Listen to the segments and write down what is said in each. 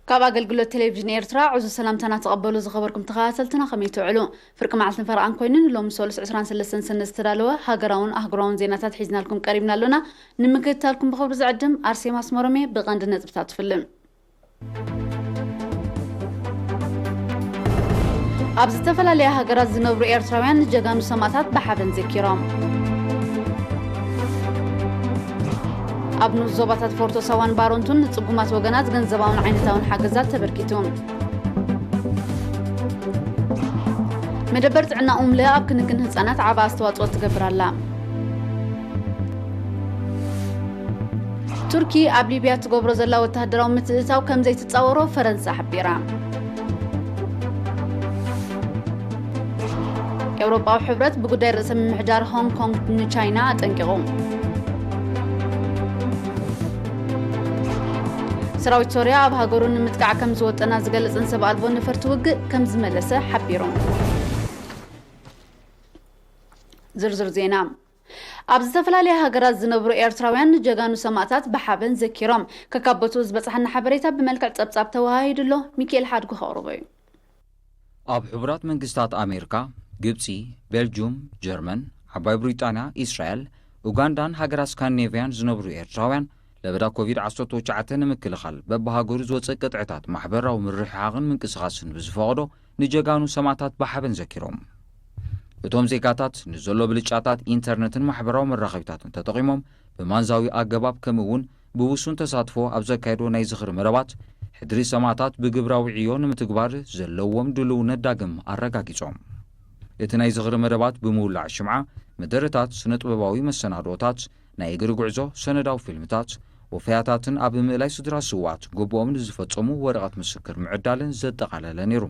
ካብ ኣገልግሎት ቴሌቪዥን ኤርትራ ዕዙዝ ሰላምታና ተቐበሉ ዝኸበርኩም ተኸታተልትና፣ ከመይ ትውዕሉ? ፍርቂ መዓልትን ፈረቓን ኮይኑ ንሎሚ ሰሉስ ዕስራን ሰለስተን ሰነ ዝተዳለወ ሃገራውን ኣህጉራውን ዜናታት ሒዝናልኩም ቀሪብና ኣሎና። ንምክትታልኩም ብኽብሪ ዝዕድም ኣርሴማ ኣስመሮም እየ። ብቐንዲ ነጥብታት ትፍልም። ኣብ ዝተፈላለያ ሃገራት ዝነብሩ ኤርትራውያን ንጀጋኑ ሰማእታት ብሓበን ዘኪሮም። ኣብ ንኡስ ዞባታት ፎርቶ ሳዋን ባሮንቱን ንጽጉማት ወገናት ገንዘባውን ዓይነታውን ሓገዛት ተበርኪቱ። መደበር ጥዕና ኡምለ ኣብ ክንክን ህጻናት ዓቢ ኣስተዋጽኦ ትገብር ኣላ። ቱርኪ ኣብ ሊብያ ትገብሮ ዘላ ወተሃደራዊ ምትእትታው ከም ዘይትጻወሮ ፈረንሳ ሓቢራ። ኤውሮጳዊ ሕብረት ብጉዳይ ርእሰ ምምሕዳር ሆንግ ኮንግ ንቻይና ኣጠንቂቑ። ሰራዊት ሶርያ ኣብ ሃገሩ ንምጥቃዕ ከም ዝወጠና ዝገልጽን ሰብ ኣልቦ ነፈርቲ ውግእ ከም ዝመለሰ ሓቢሩ። ዝርዝር ዜና። ኣብ ዝተፈላለያ ሃገራት ዝነብሩ ኤርትራውያን ንጀጋኑ ሰማእታት ብሓበን ዘኪሮም። ከካብ ቦትኡ ዝበጽሓና ሓበሬታ ብመልክዕ ጸብጻብ ተወሃሂዱ ኣሎ። ሚካኤል ሓድጉ ከቕርቦ እዩ። ኣብ ሕቡራት መንግስታት ኣሜሪካ፣ ግብጺ፣ ቤልጁም፣ ጀርመን፣ ዓባይ ብሪጣንያ፣ ኢስራኤል፣ ኡጋንዳን ሃገራት ስካንዲኔቭያን ዝነብሩ ኤርትራውያን ለበዳ ኮቪድ ዓሰርተ ትሽዓተ ንምክልኻል በብሃገሩ ዝወጸ ቅጥዕታት ማሕበራዊ ምርሕሓቕን ምንቅስቓስን ብዝፈቕዶ ንጀጋኑ ሰማእታት ብሓበን ዘኪሮም። እቶም ዜጋታት ንዘሎ ብልጫታት ኢንተርነትን ማሕበራዊ መራኸቢታትን ተጠቒሞም ብማንዛዊ ኣገባብ ከምኡ እውን ብውሱን ተሳትፎ ኣብ ዘካየዶ ናይ ዝኽሪ መደባት ሕድሪ ሰማእታት ብግብራዊ ዕዮ ንምትግባር ዘለዎም ድልውነት ዳግም ኣረጋጊጾም። እቲ ናይ ዝኽሪ መደባት ብምውላዕ ሽምዓ፣ መደረታት፣ ስነ ጥበባዊ መሰናድኦታት፣ ናይ እግሪ ጉዕዞ፣ ሰነዳዊ ፊልምታት፣ ወፈያታትን ኣብ ምእላይ ስድራ ስውኣት ግቡኦም ንዝፈጸሙ ወረቐት ምስክር ምዕዳልን ዘጠቓለለ ነይሩ።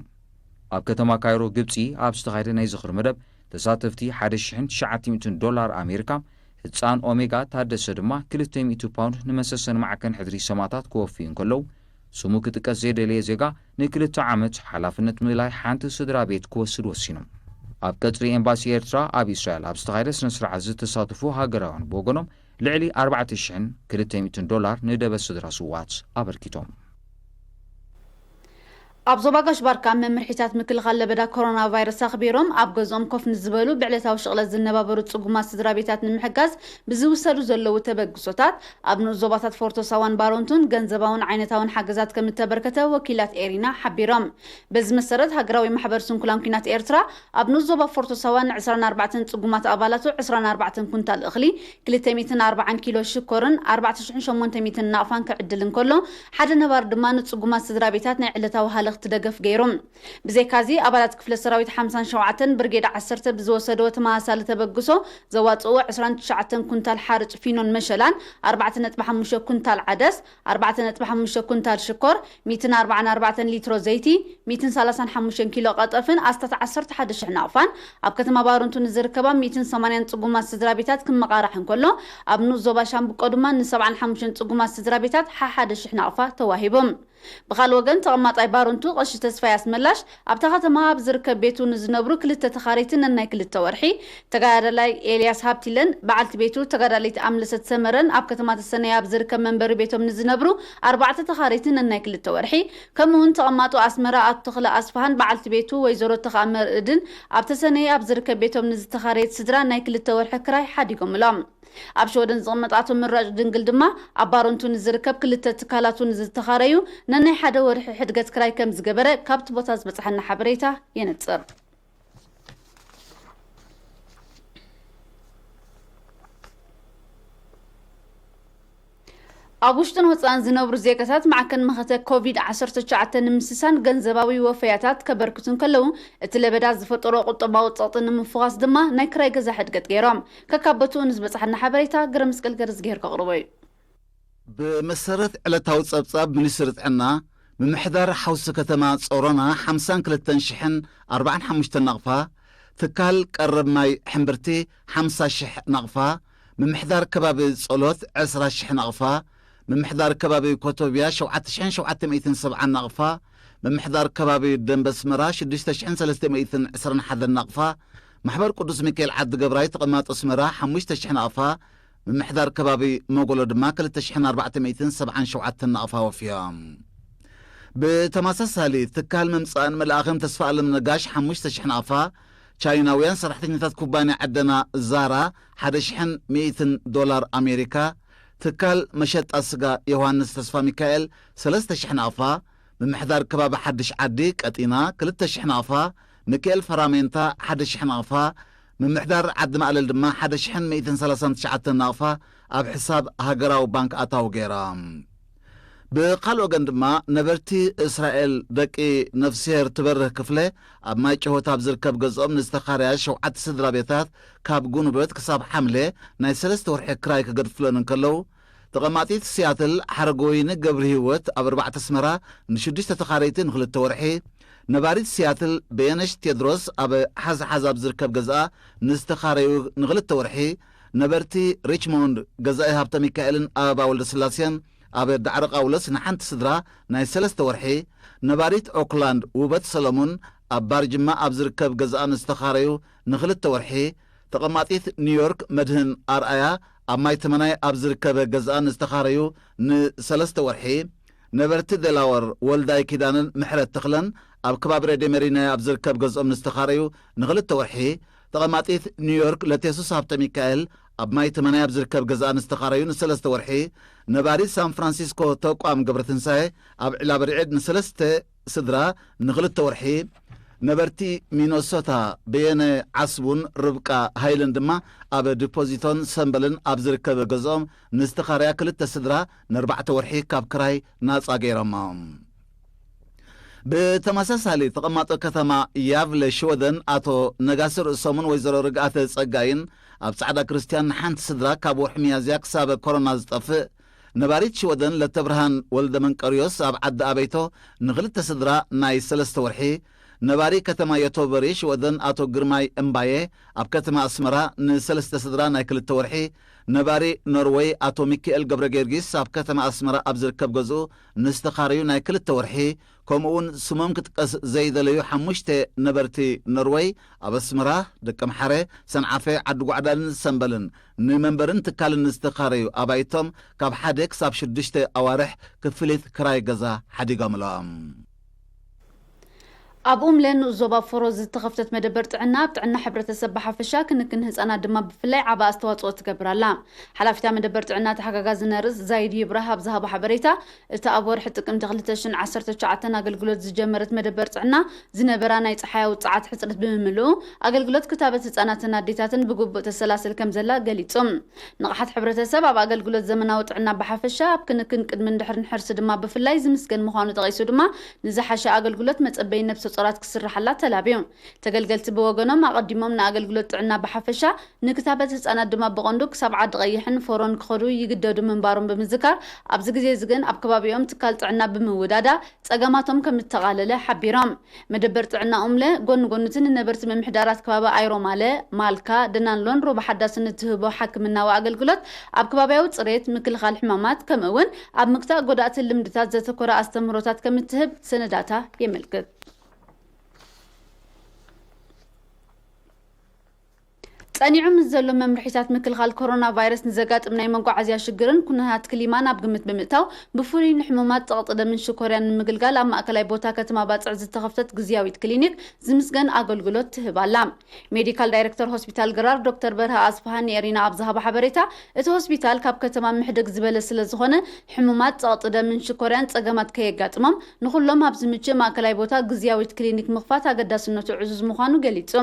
ኣብ ከተማ ካይሮ ግብጺ ኣብ ዝተኻየደ ናይ ዝኽሪ መደብ ተሳተፍቲ ሓደ ሽሕን ትሽዓተ ሚእትን ዶላር ኣሜሪካ፣ ህጻን ኦሜጋ ታደሰ ድማ ክልተ ሚእቲ ፓውንድ ንመሰሰን ማዕከን ሕድሪ ሰማእታት ክወፍዩ እንከለዉ፣ ስሙ ክጥቀስ ዘይደለየ ዜጋ ንክልተ ዓመት ሓላፍነት ምእላይ ሓንቲ ስድራ ቤት ክወስድ ወሲኑ። ኣብ ቀጽሪ ኤምባሲ ኤርትራ ኣብ እስራኤል ኣብ ዝተኻየደ ስነ ስርዓት ዝተሳተፉ ሃገራውያን ብወገኖም ልዕሊ ኣርባዕተ ሽሕን ክልተ ሚእትን ዶላር ንደበ ስድራ ስውኣት ኣበርኪቶም። ኣብ ዞባ ጋሽ ባርካ መምርሒታት ምክልኻል ለበዳ ኮሮና ቫይረስ ኣኽቢሮም ኣብ ገዝኦም ኮፍ ንዝበሉ ብዕለታዊ ሽቕለት ዝነባበሩ ጽጉማት ስድራ ቤታት ንምሕጋዝ ብዝውሰዱ ዘለዉ ተበግሶታት ኣብ ንኡስ ዞባታት ፎርቶ ሳዋን ባሮንቱን ገንዘባውን ዓይነታውን ሓገዛት ከም እተበርከተ ወኪላት ኤሪና ሓቢሮም። በዚ መሰረት ሃገራዊ ማሕበር ስንኩላን ኲናት ኤርትራ ኣብ ንኡስ ዞባ ፎርቶ ሳዋን ዕስራን ኣርባዕተን ጽጉማት ኣባላቱ ዕስራን ኣርባዕተን ኩንታል እኽሊ፣ ክልተ ሚእትን ኣርባዓን ኪሎ ሽኮርን ኣርባዕተ ሽሕን ሸሞንተ ሚእትን ናቕፋን ክዕድል እንከሎ፣ ሓደ ነባሪ ድማ ንጽጉማት ስድራ ቤታት ናይ ዕለታዊ ሃለኽቲ ደገፍ ገይሩ። ብዘይካዚ ኣባላት ክፍለ ሰራዊት ሓምሳን ሸውዓተን ብርጌድ ዓሰርተ ብዝወሰድዎ ተመሳሳሊ ተበግሶ ዘዋጽእዎ ዕስራን ትሽዓተን ኩንታል ሓርጭ ፊኖን መሸላን ኣርባዕተ ነጥቢ ሓሙሽተ ኩንታል ዓደስ፣ ኣርባዕተ ነጥቢ ሓሙሽተ ኩንታል ሽኮር፣ ሚእትን ኣርባዓን ኣርባዕተን ሊትሮ ዘይቲ፣ ሚእትን ሰላሳን ሓሙሽተን ኪሎ ቀጠፍን ኣስታት ዓሰርተ ሓደ ሽሕ ናቕፋን ኣብ ከተማ ባረንቱ ንዝርከባ ሚእትን ሰማንያን ጽጉማት ስድራ ቤታት ክመቓራሕ እንከሎ፣ ኣብ ንኡስ ዞባ ሻምብቆ ድማ ንሰብዓን ሓሙሽተን ጽጉማት ስድራ ቤታት ሓሓደ ሽሕ ናቕፋ ተዋሂቡ። ብኻልእ ወገን፣ ተቐማጣይ ባረንቱ ቀሺ ተስፋይ ኣስመላሽ ኣብታ ከተማ ኣብ ዝርከብ ቤቱ ንዝነብሩ ክልተ ተኻረይቲ ነናይ ክልተ ወርሒ፣ ተጋዳላይ ኤልያስ ሃብቲለን በዓልቲ ቤቱ ተጋዳሊት ኣምለሰት ሰመረን ኣብ ከተማ ተሰነይ ኣብ ዝርከብ መንበሪ ቤቶም ንዝነብሩ ኣርባዕተ ተኻረይቲ ነናይ ክልተ ወርሒ፣ ከምኡ እውን ተቐማጦ ኣስመራ ኣቶ ተኽለ ኣስፍሃን በዓልቲ ቤቱ ወይዘሮ ተኽኣ መርእድን ኣብ ተሰነይ ኣብ ዝርከብ ቤቶም ንዝተኻረየት ስድራ ናይ ክልተ ወርሒ ክራይ ሓዲጎምሎም። ኣብ ሽወደን ዝቕመጣ ኣቶ ምራጭ ድንግል ድማ ኣብ ባረንቱ ንዝርከብ ክልተ ትካላቱ ንዝተኻረዩ ነናይ ሓደ ወርሒ ሕድገት ክራይ ከም ዝገበረ ካብቲ ቦታ ዝበጽሓና ሓበሬታ የነጽር። ኣብ ውሽጥን ወጻእን ዝነብሩ ዜጋታት ማዕከን መኸተ ኮቪድ ዓሰርተ ትሽዓተ ንምስሳን ገንዘባዊ ወፈያታት ከበርክቱ እንከለዉ፣ እቲ ለበዳ ዝፈጠሮ ቁጠባዊ ጸቕጢ ንምፍዃስ ድማ ናይ ክራይ ገዛ ሕድገት ገይሮም። ከካብ ቦትኡ ንዝበጽሓና ሓበሬታ ግረ መስቀል ገርዝግሄር ከቕርቦ እዩ። ብመሰረት ዕለታዊ ጸብጻብ ሚኒስትሪ ጥዕና፣ ምምሕዳር ሓውሲ ከተማ ጾሮና ሓምሳን ክልተን ሽሕን ኣርባዓን ሓሙሽተን ናቕፋ፣ ትካል ቀረብ ማይ ሕምብርቲ ሓምሳ ሽሕ ናቕፋ፣ ምምሕዳር ከባቢ ጸሎት ዕስራ ሽሕ ናቕፋ፣ ምምሕዳር ከባቢ ኮቶብያ ሸውዓተ ሽሕን ሸውዓተ ሚእትን ሰብዓን ናቕፋ፣ ምምሕዳር ከባቢ ደንበ ኣስመራ ሽዱሽተ ሽሕን ሰለስተ ሚእትን ዕስራን ሓደን ናቕፋ፣ ማሕበር ቅዱስ ሚካኤል ዓዲ ገብራይ ተቐማጦ ኣስመራ ሓሙሽተ ሽሕ ናቕፋ፣ ምምሕዳር ከባቢ መጎሎ ድማ ክልተ ሽሕን ኣርባዕተ ሚእትን ሰብዓን ሸውዓተን ናቕፋ ወፍዮም። ብተመሳሳሊ፣ ትካል ምምጻእን ምልኣኽን ተስፋ ኣለም ነጋሽ ሓሙሽተ ሽሕ ናቕፋ፣ ቻይናውያን ሰራሕተኛታት ኩባንያ ዕደና ዛራ ሓደ ሽሕን ሚእትን ዶላር ኣሜሪካ፣ ትካል መሸጣ ስጋ ዮሃንስ ተስፋ ሚካኤል ሰለስተ ሽሕ ናቕፋ፣ ምምሕዳር ከባቢ ሓድሽ ዓዲ ቀጢና ክልተ ሽሕ ናቕፋ፣ ሚካኤል ፈራሜንታ ሓደ ሽሕ ናቕፋ፣ ምምሕዳር ዓዲ ማእለል ድማ ሓደ ሽሕን ሚእትን ሰላሳን ትሽዓተን ናቕፋ ኣብ ሕሳብ ሃገራዊ ባንክ ኣታዊ ገይራ። ብኻልእ ወገን ድማ፣ ነበርቲ እስራኤል ደቂ ነፍስሄር ትበርህ ክፍለ ኣብ ማይ ጭሆት ኣብ ዝርከብ ገዝኦም ንዝተኻረያ ሸውዓተ ስድራ ቤታት ካብ ጉንበት ክሳብ ሓምለ ናይ ሰለስተ ወርሒ ክራይ ክገድፍለን እንከለዉ፣ ተቐማጢት ሲያትል ሓረገወይኒ ገብሪ ህይወት ኣብ ኣርባዕተ ኣስመራ ንሽዱሽተ ተኻረይቲ ንኽልተ ወርሒ፣ ነባሪት ሲያትል በየነሽ ቴድሮስ ኣብ ሓዝ ሓዝ ኣብ ዝርከብ ገዝኣ ንዝተኻረዩ ንኽልተ ወርሒ፣ ነበርቲ ሪችሞንድ ገዛኢ ሃብተ ሚካኤልን ኣበባ ወልደስላሴን ኣብ ዳዕሮ ቃውለስ ንሓንቲ ስድራ ናይ ሰለስተ ወርሒ፣ ነባሪት ኦክላንድ ውበት ሰለሙን ኣብ ባርጅማ ኣብ ዝርከብ ገዛኣ ንዝተኻረዩ ንኽልተ ወርሒ፣ ተቐማጢት ኒውዮርክ መድህን ኣርኣያ ኣብ ማይ ተመናይ ኣብ ዝርከበ ገዛኣ ንዝተኻረዩ ንሰለስተ ወርሒ፣ ነበርቲ ደላወር ወልዳይ ኪዳነን ምሕረት ተኽለን ኣብ ከባቢ ሬድዮ መሪናይ ኣብ ዝርከብ ገዝኦም ንዝተኻረዩ ንኽልተ ወርሒ፣ ተቐማጢት ኒውዮርክ ለቴሱስ ሃብተ ሚካኤል ኣብ ማይ ተመናይ ኣብ ዝርከብ ገዛኣ ንዝተኻረዩ ንሰለስተ ወርሒ፣ ነባሪት ሳን ፍራንሲስኮ ተቋም ገብረትንሳኤ ኣብ ዒላ በርዒድ ንሰለስተ ስድራ ንኽልተ ወርሒ፣ ነበርቲ ሚኖሶታ በየነ ዓስቡን ርብቃ ሃይለን ድማ ኣብ ዲፖዚቶን ሰምበልን ኣብ ዝርከብ ገዝኦም ንዝተኻረያ ክልተ ስድራ ንኣርባዕተ ወርሒ ካብ ክራይ ናጻ ገይሮሞም። ብተመሳሳሊ፣ ተቐማጦ ከተማ ያቭለ ሽወደን ኣቶ ነጋሲ ርእሶምን ወይዘሮ ርግኣተ ጸጋይን ኣብ ጻዕዳ ክርስትያን ንሓንቲ ስድራ ካብ ወርሒ ሚያዝያ ክሳብ ኮሮና ዝጠፍእ፣ ነባሪት ሽወደን ለተብርሃን ወልደ መንቀርዮስ ኣብ ዓዲ ኣበይቶ ንኽልተ ስድራ ናይ ሰለስተ ወርሒ፣ ነባሪ ከተማ ዮቶበሪ ሽወደን ኣቶ ግርማይ እምባየ ኣብ ከተማ ኣስመራ ንሰለስተ ስድራ ናይ ክልተ ወርሒ፣ ነባሪ ኖርወይ ኣቶ ሚካኤል ገብረ ጊዮርጊስ ኣብ ከተማ ኣስመራ ኣብ ዝርከብ ገዝኡ ንዝተኻረዩ ናይ ክልተ ወርሒ፣ ከምኡ እውን ስሞም ክጥቀስ ዘይደለዩ ሓሙሽተ ነበርቲ ኖርወይ ኣብ ኣስመራ፣ ደቀምሓረ፣ ሰንዓፈ፣ ዓዲ ጓዕዳልን ሰምበልን ንመንበርን ትካልን ንዝተኻረዩ ኣባይቶም ካብ ሓደ ክሳብ ሽዱሽተ ኣዋርሕ ክፍሊት ክራይ ገዛ ሓዲጎምሎም። ኣብ ኡምለ ንኡስ ዞባ ፎሮ ዝተኸፍተት መደበር ጥዕና ኣብ ጥዕና ሕብረተሰብ ብሓፈሻ ክንክን ህፃናት ድማ ብፍላይ ዓቢ ኣስተዋፅኦ ትገብር ኣላ። ሓላፊታ መደበር ጥዕና ተሓጋጋዚ ነርስ ዛይድ ይብራህ ኣብ ዝሃቦ ሓበሬታ፣ እታ ኣብ ወርሒ ጥቅምቲ ክልተ ሽሕን ዓሰርተ ትሽዓተን ኣገልግሎት ዝጀመረት መደበር ጥዕና ዝነበራ ናይ ጸሓያዊ ጸዓት ሕጽረት ብምምልኡ፣ ኣገልግሎት ክታበት ህጻናትን ኣዴታትን ብግቡእ ተሰላስል ከም ዘላ ገሊጹ። ንቕሓት ሕብረተሰብ ኣብ ኣገልግሎት ዘመናዊ ጥዕና ብሓፈሻ፣ ኣብ ክንክን ቅድምን ድሕርን ሕርሲ ድማ ብፍላይ ዝምስገን ምዃኑ ጠቒሱ ድማ፣ ንዝሓሸ ኣገልግሎት መጸበዪ ነብሰ ጾራት ክስርሓላ ተላብዩ። ተገልገልቲ ብወገኖም፣ ኣቐዲሞም ንኣገልግሎት ጥዕና ብሓፈሻ፣ ንክታበት ህጻናት ድማ ብቐንዱ ክሳብ ዓዲ ቀይሕን ፎሮን ክኸዱ ይግደዱ ምንባሮም ብምዝካር፣ ኣብዚ ግዜ እዚ ግን ኣብ ከባቢኦም ትካል ጥዕና ብምውዳዳ ጸገማቶም ከም እተቓለለ ሓቢሮም። መደበር ጥዕና ኡምለ፣ ጎኒ ጎኒ እቲ ንነበርቲ ምምሕዳራት ከባቢ ኣይሮማለ፣ ማልካ፣ ደናንሎን ሩባ ሓዳስን እትህቦ ሓክምናዊ ኣገልግሎት፣ ኣብ ከባቢያዊ ጽሬት፣ ምክልኻል ሕማማት፣ ከምኡ እውን ኣብ ምግታእ ጎዳእቲ ልምድታት ዘተኮረ ኣስተምህሮታት ከም እትህብ ሰነዳታ የመልክት። ጸኒዑ ምስ ዘሎ መምርሒታት ምክልኻል ኮሮና ቫይረስ ንዘጋጥም ናይ መጓዓዝያ ሽግርን ኩነታት ክሊማን ኣብ ግምት ብምእታው፣ ብፍሉይ ንሕሙማት ጸቕጢ ደምን ሽኮርያን ንምግልጋል ኣብ ማእከላይ ቦታ ከተማ ባጽዕ ዝተኸፍተት ግዝያዊት ክሊኒክ ዝምስገን ኣገልግሎት ትህብ ኣላ። ሜዲካል ዳይሬክተር ሆስፒታል ግራር ዶክተር በርሀ ኣስፍሃ ንኤሪና ኣብ ዝሃቦ ሓበሬታ፣ እቲ ሆስፒታል ካብ ከተማ ምሕደግ ዝበለ ስለ ዝኾነ፣ ሕሙማት ጸቕጢ ደምን ሽኮርያን ጸገማት ከየጋጥሞም ንኹሎም ኣብ ዝምችእ ማእከላይ ቦታ ግዝያዊት ክሊኒክ ምኽፋት ኣገዳስነቱ ዕዙዝ ምዃኑ ገሊጹ።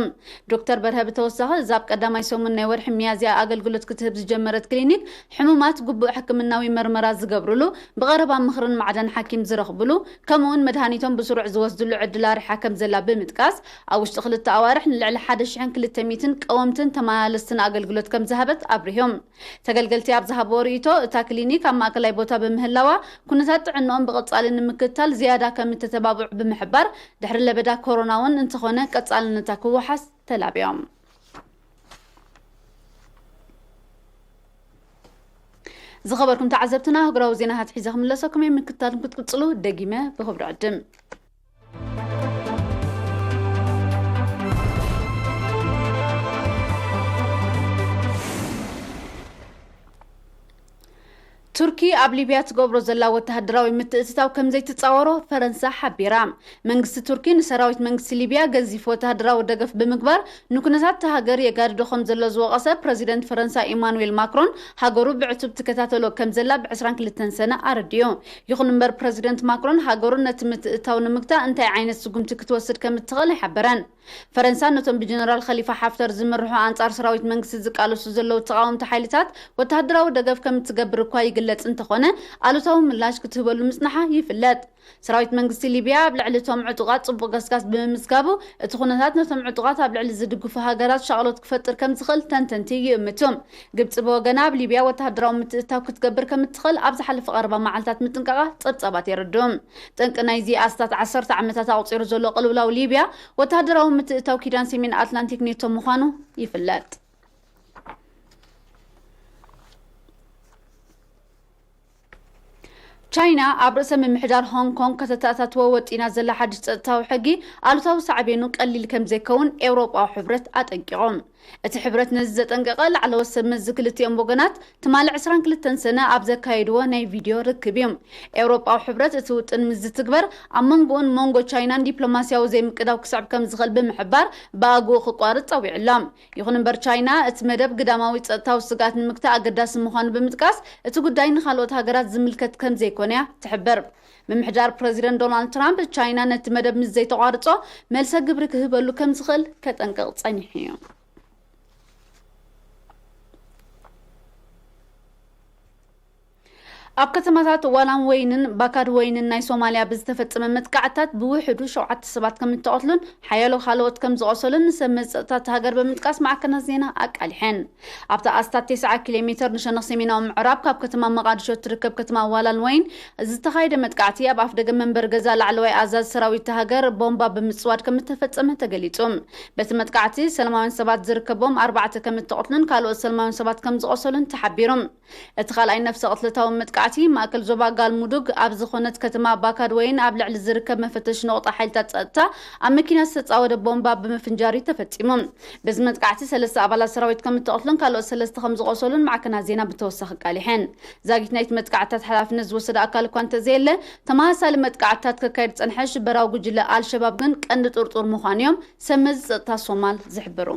ዶክተር በርሀ ብተወሳኺ፣ እዛ ኣብ ቀዳማይ ሰሙን ናይ ወርሒ ሚያዝያ ኣገልግሎት ክትህብ ዝጀመረት ክሊኒክ፣ ሕሙማት ግቡእ ሕክምናዊ መርመራ ዝገብርሉ፣ ብቐረባ ምኽርን ማዕዳን ሓኪም ዝረኽብሉ፣ ከምኡ'ውን መድሃኒቶም ብስሩዕ ዝወስድሉ ዕድል ኣሪሓ ከም ዘላ ብምጥቃስ፣ ኣብ ውሽጢ ክልተ ኣዋርሕ ንልዕሊ ሓደ ሽሕን ክልተ ሚእትን ቀወምትን ተመላለስትን ኣገልግሎት ከም ዝሃበት ኣብሪሆም። ተገልገልቲ ኣብ ዝሃብዎ ርእይቶ፣ እታ ክሊኒክ ኣብ ማእከላይ ቦታ ብምህላዋ፣ ኩነታት ጥዕንኦም ብቐጻሊ ንምክትታል ዝያዳ ከም እተተባብዑ ብምሕባር፣ ድሕሪ ለበዳ ኮሮና እውን እንተኾነ ቀጻልነታ ክወሓስ ተላብዮም። ዝኸበርኩም ተዓዘብትና፣ ኣህጉራዊ ዜናታት ሒዘ ክምለሰኩም እየ። ምክትታልኩም ክትቅጽሉ ደጊመ ብኽብሪ ዕድም። ቱርኪ ኣብ ሊብያ ትገብሮ ዘላ ወተሃደራዊ ምትእትታው ከም ዘይትጻወሮ ፈረንሳ ሓቢራ። መንግስቲ ቱርኪ ንሰራዊት መንግስቲ ሊብያ ገዚፍ ወተሃደራዊ ደገፍ ብምግባር ንኩነታት እታ ሃገር የጋድዶ ከም ዘሎ ዝወቐሰ ፕረዚደንት ፈረንሳ ኢማኑኤል ማክሮን፣ ሃገሩ ብዕቱብ ትከታተሎ ከም ዘላ ብ ዕስራን ክልተን ሰነ ኣረዲኡ። ይኹን እምበር ፕረዚደንት ማክሮን ሃገሩ ነቲ ምትእትታው ንምግታእ እንታይ ዓይነት ስጉምቲ ክትወስድ ከም እትኽእል ኣይሓበረን። ፈረንሳ ነቶም ብጀነራል ኸሊፋ ሓፍተር ዝምርሑ ኣንጻር ሰራዊት መንግስቲ ዝቃለሱ ዘለዉ ተቓወምቲ ሓይልታት ወተሃደራዊ ደገፍ ከም እትገብር እኳ ይግለጽ እንተኾነ፣ ኣሉታዊ ምላሽ ክትህበሉ ምጽናሓ ይፍለጥ። ሰራዊት መንግስቲ ሊብያ ኣብ ልዕሊ እቶም ዕጡቓት ጽቡቕ ገስጋስ ብምምዝጋቡ፣ እቲ ኩነታት ነቶም ዕጡቓት ኣብ ልዕሊ ዝድግፉ ሃገራት ሻቕሎት ክፈጥር ከም ዝኽእል ተንተንቲ ይእምቱ። ግብጺ ብወገና ኣብ ሊብያ ወተሃደራዊ ምትእትታው ክትገብር ከም እትኽእል ኣብ ዝሓለፈ ቀረባ መዓልታት ምጥንቃቓ ጸብጻባት የረድኡ። ጠንቂ ናይዚ ኣስታት ዓሰርተ ዓመታት ኣቑጺሩ ዘሎ ቅልውላው ሊብያ፣ ወተሃደራዊ ምትእትታው ኪዳን ሰሜን ኣትላንቲክ ኔቶ ምዃኑ ይፍለጥ። ቻይና ኣብ ርዕሰ ምምሕዳር ሆንግ ኮንግ ከተተኣታትዎ ወጢና ዘላ ሓድሽ ጸጥታዊ ሕጊ ኣሉታዊ ሳዕቤኑ ቀሊል ከም ዘይከውን ኤውሮጳዊ ሕብረት ኣጠንቂቖም። እቲ ሕብረት ነዚ ዘጠንቀቐ ላዕለዎት ሰብ መዚ ክልቲኦም ወገናት ትማሊ ዕስራን ክልተን ሰነ ኣብ ዘካየድዎ ናይ ቪድዮ ርክብ እዩ። ኤውሮጳዊ ሕብረት እቲ ውጥን ምስ ዝትግበር ኣብ መንጎኡን መንጎ ቻይናን ዲፕሎማስያዊ ዘይምቅዳው ክስዕብ ከም ዝኽእል ብምሕባር ብኣግኡ ክቋርጽ ጸዊዑ ኣሎ። ይኹን እምበር ቻይና እቲ መደብ ግዳማዊ ጸጥታዊ ስግኣት ንምግታእ ኣገዳሲ ምዃኑ ብምጥቃስ እቲ ጉዳይ ንኻልኦት ሃገራት ዝምልከት ከም ዘይኮነ እያ ትሕብር። ምምሕዳር ፕረዚደንት ዶናልድ ትራምፕ ቻይና ነቲ መደብ ምስ ዘይተቋርጾ መልሰ ግብሪ ክህበሉ ከም ዝኽእል ከጠንቅቕ ጸኒሑ እዩ። ኣብ ከተማታት ዋላን ወይንን ባካድ ወይንን ናይ ሶማልያ ብዝተፈጸመ መጥቃዕትታት ብውሕዱ ሸውዓተ ሰባት ከም እተቐትሉን ሓያሎ ካልኦት ከም ዝቖሰሉን ንሰብ መዚ ጸጥታ እታ ሃገር ብምጥቃስ ማዕከናት ዜና ኣቃሊሐን። ኣብታ ኣስታት ተስዓ ኪሎ ሜተር ንሸነኽ ሰሜናዊ ምዕራብ ካብ ከተማ መቓድሾ እትርከብ ከተማ ዋላን ወይን ዝተኻየደ መጥቃዕቲ ኣብ ኣፍደገ መንበሪ ገዛ ላዕለዋይ ኣዛዚ ሰራዊት እታ ሃገር ቦምባ ብምጽዋድ ከም እተፈጸመ ተገሊጹ። በቲ መጥቃዕቲ ሰላማውያን ሰባት ዝርከቦም ኣርባዕተ ከም እተቐትሉን ካልኦት ሰላማውያን ሰባት ከም ዝቖሰሉን ተሓቢሩ። እቲ ካልኣይ ነፍሰ ቅትለታዊ መጥቃዕቲ ማእከል ዞባ ጋልሙዱግ ኣብ ዝኾነት ከተማ ባካድወይን ኣብ ልዕሊ ዝርከብ መፈተሺ ነቑጣ ሓይልታት ጸጥታ ኣብ መኪና ዝተጻወደ ቦምባ ብምፍንጃር እዩ ተፈጺሙ። በዚ መጥቃዕቲ ሰለስተ ኣባላት ሰራዊት ከም እተቐትሉን ካልኦት ሰለስተ ከም ዝቖሰሉን ማዕከናት ዜና ብተወሳኺ ኣቃሊሐን። ዛጊት ናይቲ መጥቃዕትታት ሓላፍነት ዝወሰደ ኣካል እኳ እንተዘየለ፣ ተመሳሳሊ መጥቃዕትታት ከካይድ ዝጸንሐ ሽበራዊ ጉጅለ ኣልሸባብ ግን ቀንዲ ጥርጡር ምዃኑ እዮም ሰብ መዚ ጸጥታ ሶማል ዝሕብሩ።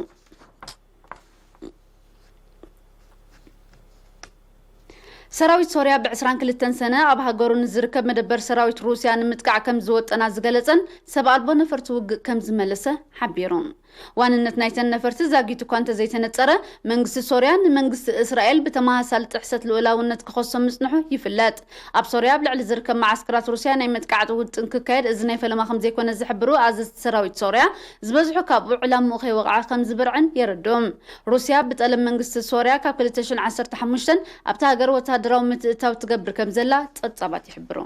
ሰራዊት ሶርያ ብ ዕስራን ክልተን ሰነ ኣብ ሃገሩ ንዝርከብ መደበር ሰራዊት ሩስያ ንምጥቃዕ ከም ዝወጠና ዝገለጸን ሰብ ኣልቦ ነፈርቲ ውግእ ከም ዝመለሰ ሓቢሩ። ዋንነት ናይተን ነፈርቲ ዛጊት እኳ እንተዘይተነጸረ፣ መንግስቲ ሶርያ ንመንግስቲ እስራኤል ብተመሳሳሊ ጥሕሰት ልኡላውነት ክኸሶ ምጽንሑ ይፍለጥ። ኣብ ሶርያ ኣብ ልዕሊ ዝርከብ መዓስከራት ሩስያ ናይ መጥቃዕቲ ውጥን ክካየድ እዚ ናይ ፈለማ ከም ዘይኮነ ዝሕብሩ ኣዘዝቲ ሰራዊት ሶርያ፣ ዝበዝሑ ካብኡ ዕላምኡ ከይወቕዐ ከም ዝበርዕን የረድኡ። ሩስያ ብጠለብ መንግስቲ ሶርያ ካብ ክልተ ሽሕን ዓሰርተ ሓሙሽተን ኣብታ ሃገር ወተሃደራዊ ምትእትታው ትገብር ከም ዘላ ጸብጻባት ይሕብሩ።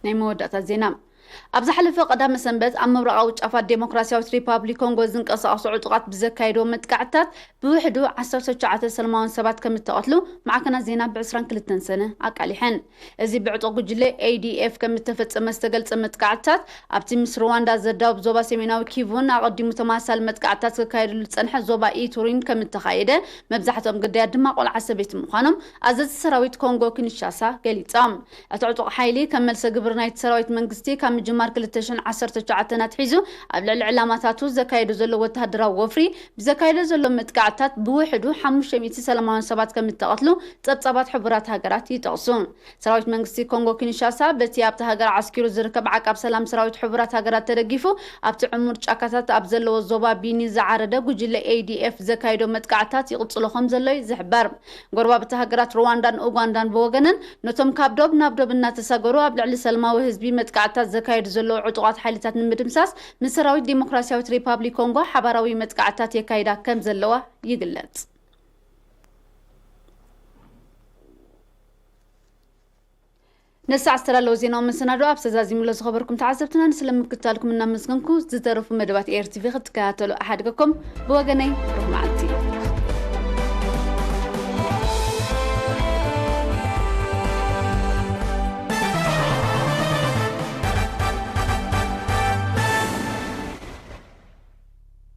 ናይ መወዳእታ ዜና። ኣብ ዝሓለፈ ቀዳመ ሰንበት ኣብ ምብራቓዊ ጫፋት ዴሞክራሲያዊት ሪፓብሊክ ኮንጎ ዝንቀሳቐሱ ዕጡቓት ብዘካየድዎ መጥቃዕትታት ብውሕዱ ዓሰርተ ትሽዓተ ሰላማውያን ሰባት ከም እተቐትሉ ማዕከናት ዜና ብ ዕስራን ክልተን ሰነ ኣቃሊሐን። እዚ ብዕጡቕ ጉጅለ ኤ ዲ ኤፍ ከም እተፈጸመ ዝተገልጸ መጥቃዕትታት ኣብቲ ምስ ሩዋንዳ ዘዳውብ ዞባ ሰሜናዊ ኪቩን ኣቐዲሙ ተመሳሳሊ መጥቃዕትታት ክካየደሉ ዝጸንሐ ዞባ ኢቱሪን ከም እተኻየደ፣ መብዛሕትኦም ግዳያት ድማ ቆልዓ ሰበይቲ ምዃኖም ኣዘዝቲ ሰራዊት ኮንጎ ኪንሻሳ ገሊጾም። እቲ ዕጡቕ ሓይሊ ከም መልሰ ግብሪ ናይቲ ሰራዊት መንግስቲ ካብ ምጅማር ክልተ ሽሕን ዓሰርተ ትሽዓተን ኣትሒዙ ኣብ ልዕሊ ዕላማታቱ ዘካየዶ ዘሎ ወተሃደራዊ ወፍሪ ብዘካየዶ ዘሎ መጥቃዕትታት ብውሕዱ ሓሙሽተ ሚእቲ ሰላማውያን ሰባት ከም እተቐትሉ ጸብጻባት ሕቡራት ሃገራት ይጠቕሱ። ሰራዊት መንግስቲ ኮንጎ ኪንሻሳ በቲ ኣብቲ ሃገር ዓስኪሩ ዝርከብ ዓቃብ ሰላም ሰራዊት ሕቡራት ሃገራት ተደጊፉ ኣብቲ ዕሙር ጫካታት ኣብ ዘለዎ ዞባ ቢኒ ዝዓረደ ጉጅለ ኤ ዲ ኤፍ ዘካየዶ መጥቃዕትታት ይቕጽሎ ከም ዘሎ እዩ ዝሕበር። ጎረባብቲ ሃገራት ሩዋንዳን ኡጋንዳን ብወገነን ነቶም ካብ ዶብ ናብ ዶብ እናተሳገሩ ኣብ ልዕሊ ሰላማዊ ህዝቢ መጥቃዕትታት ዘካየዱ ዘለዉ ዕጡቓት ሓይልታት ንምድምሳስ ምስ ሰራዊት ዴሞክራሲያዊት ሪፓብሊክ ኮንጎ ሓባራዊ መጥቃዕትታት የካይዳ ከም ዘለዋ ይግለጽ። ነሳዕ ዝተዳለወ ዜናዊ መሰናዶ ኣብ ሰዛዚሙሎ ዝኸበርኩም ተዓዘብትና ንስለ ምክትታልኩም እናመስገንኩ፣ ዝተረፉ መደባት ኤር ቲ ቪ ክትከታተሉ ኣሓድገኩም። ብወገነይ ርሑቕ መዓልቲ።